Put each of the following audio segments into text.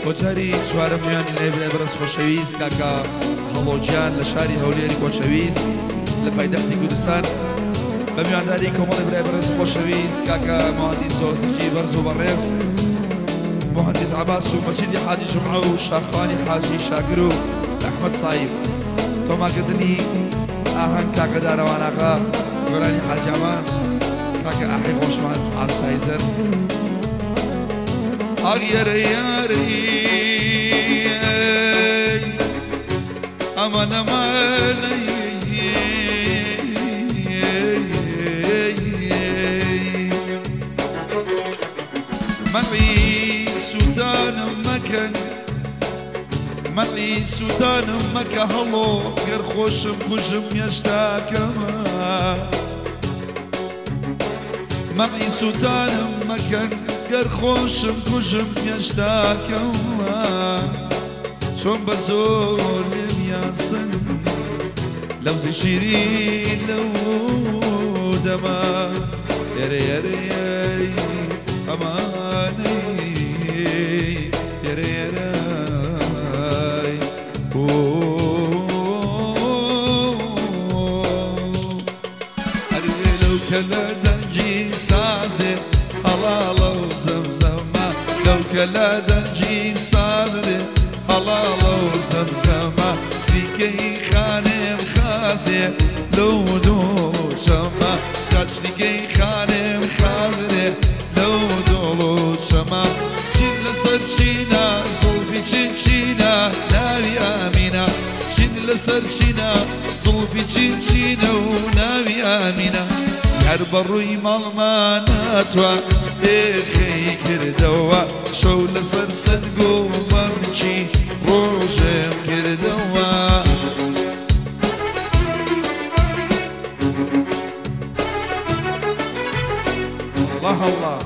بۆ جاری چوارەم میوانی لای برای بەڕێز خۆشەویست کاکە هەڵۆگیان لە شاری هەولێری خۆشەویست لە پایتەختی کوردستان بە میوانداری کۆمەڵی برای بەڕێز خۆشەویست کاکە موهەندیس زۆزیکی بەرز و بەڕێز موهەندیس عەباس و مەجیدی حاجی جومعە و شاخوانی حاجی شاکر و ئەحمەد سایب تۆماکردنی ئاهەنگ کاکە دارەواناغا گۆرانی حاجی ئامانج کاکە ئاحی خۆشمان ئاسایزەر ئاغیەرە یارەی ئەمە نەمانەی مەعی سووتانم مەکەن مەعی سووتانم مەکە هەڵۆ گەر خۆشم کوژم هێشتاکەمە مەعی سووتانم مەکەن گەر خۆشم کوژم هێشتاکەمە چۆن بە زۆر لێم یاسن لەوزی شیرین لەو دەما ئێرە ئێرە ئەمانەی ئێرە ئێرە ئەرێ لەو کە لە دەنگی سازێ هەڵاڵە و زەمزەمە لەو کە لە دەنگی سازێ هەڵاڵە و زەمزەمە چریکەی خانێم خازێ لەو دۆڵ و چەمە چریکەی خانێم خازێ لەو دۆڵ و چەمە چین لەسەر چینە زوڵفی چین چینە ناوی ئامینە چین لەسەر چینە زوڵفی چین چینە و ناوی ئامینە هەر بە ڕووی ماڵماناتوە ئێخەی کردەوە شەو لەسەر سنگ و مەمکی ڕۆژێم کردەوە. الله الله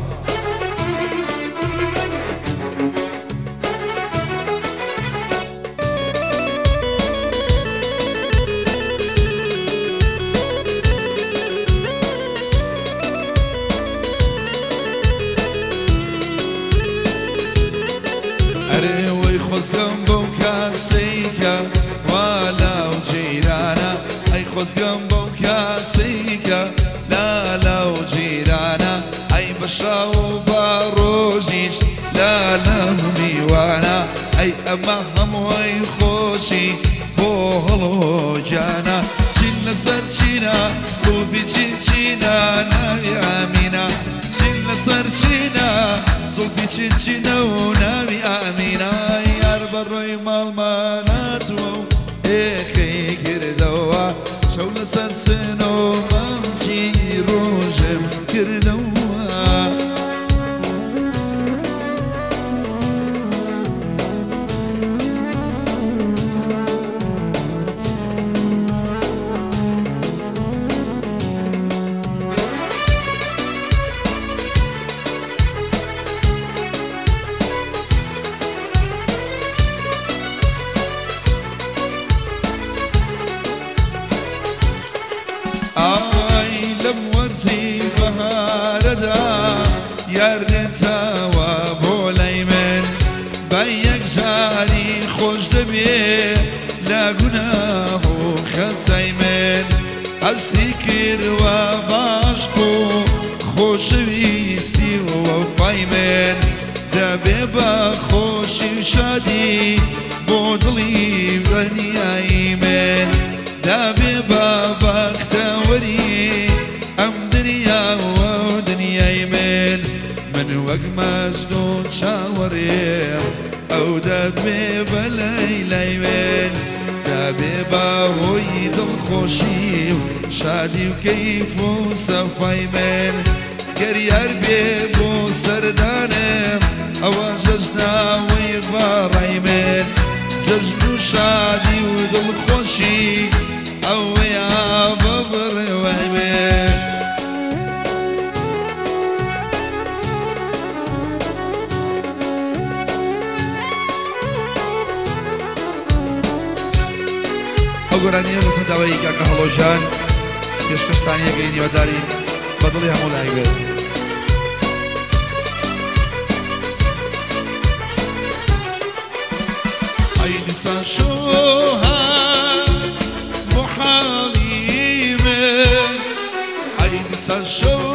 ئەرێ وەی خۆزگەم بەو کاسەیکە وا لاو جیرانە ئەی خۆزگەم بەو کاسەیکە لا لاو جیرانە ئەی بە شاو و بە ڕۆژیش لا لەم میوانە ئەی ئەمە هەمووی خۆشی بۆ هەڵۆگیانە چین لەسەر چینە زوڵفی چین چینە ناوی ئامینە چین لەسەر چینە زوڵفی چین چینە و ناوی ئامینە یار بە ڕۆی ماڵماناتوە و ئێخەی کردەوە شەو لەسەر سێنە و مەمکی ڕۆژێم کردەوە. ئای لەم وەرزی بەهارەدا یار دێتەوە بۆ لای من بە یەکجاری خۆش دەبێ لە گوناه و خەتای من هەستی کردوە باشق و خۆشەویستی و وەفای من دەبێ بە خۆشی و شادی بۆ دڵی دنیای من دەبێ بە بەختەوەری ئەم دنیا و دنیای من من وەک مەجنون چاوەڕێم ئەو دەبێ بە لەیلای من دەبێ بە هۆی دڵخۆشی و شادی و کەیف و سەفای من گەر یار بێ بۆ سەردانم ئەوە جەژناوەی باڕای من جەژن و شادی و دڵخۆشی ئەوەیە بە بڕێوەی من. ئەو گۆرانیە لەسەر داوای کاکە هەڵۆژان پێشکەشتانیەکەی نیوەداری بە دڵی هەموو لایەک بێت. شوها محالي من عيد سان شوها.